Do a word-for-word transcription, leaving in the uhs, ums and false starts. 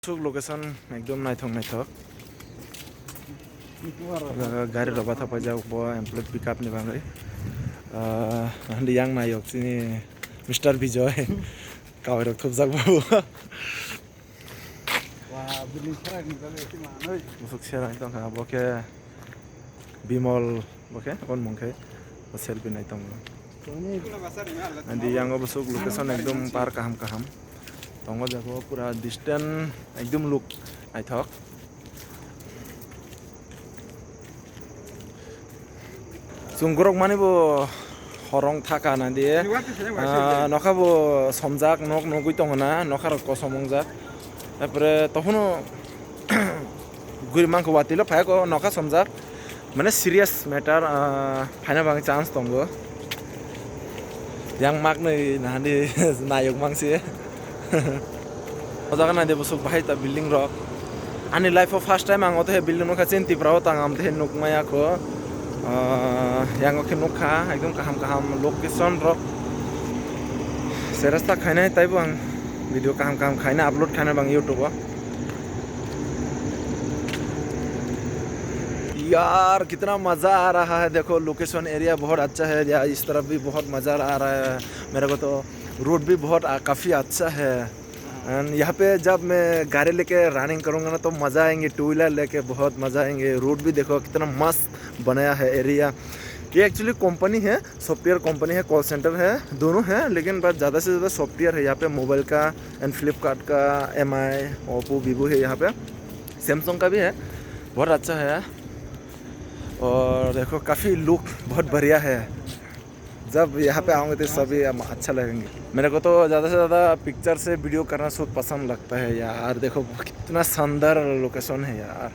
Suk location ekdom naithok naithok. Ah, gari rok bathak paijak bo employee pickup ni bagwi. Ah, hindi yang nayok chini Mister Bijoy. Kawai rok thupjak bo. Wah, building serak ni bagwi ese manwi. Musuk serak tongkha bo khe. Bimol bo khe, on mung khe, o selfie nai tongo. Andi yang o bwswk location ekdom par kaham kaham. Tongo jago pura distant ekdom look naithok. Chwng gorok mani bo horong thaka na di. Ah, nokha bo somjak, nok nugwi tongo na, nokha rok kosom wngjak. Tarpore tohono guri mankha watwi lo phai ko nokha somjak. Mane serious matter, ah, phaina bagwi chance tongo. Yang maknwi nahani nayok mangsi. O jaga naide bwswk bahai ta building rok. Ani life o first time ang o tehe building nukha chini Tripura o tang am tehe nukmaya kho. Ah, yang o khe nukha ekdom kaham kaham location rok. Serasta khainai taibo ang video kaham kaham khaina upload khaina bang YouTube o. यार, कितना मज़ा आ रहा है। देखो, location area बहुत अच्छा है यार। इस तरफ भी बहुत मज़ा आ रहा है मेरे को तो। रोड भी बहुत आ, काफ़ी अच्छा है। एंड यहाँ पे जब मैं गाड़ी लेके रनिंग करूँगा ना, तो मज़ा आएंगे। टू व्हीलर लेके बहुत मज़ा आएंगे। रोड भी देखो, कितना मस्त बनाया है एरिया। ये एक्चुअली कंपनी है, सॉफ्टवेयर कंपनी है, कॉल सेंटर है, दोनों है, लेकिन बट ज़्यादा से ज़्यादा सॉफ्टवेयर है यहाँ पे। मोबाइल का एंड फ्लिपकार्ट का, एम आई, ओप्पो, वीवो है यहाँ पे। सैमसंग का भी है, बहुत अच्छा है। और देखो, काफ़ी लुक बहुत बढ़िया है। जब यहाँ पे आओगे तो सभी हम अच्छा लगेंगे। मेरे को तो ज़्यादा से ज़्यादा पिक्चर से वीडियो करना बहुत पसंद लगता है यार। देखो, कितना शानदार लोकेशन है यार।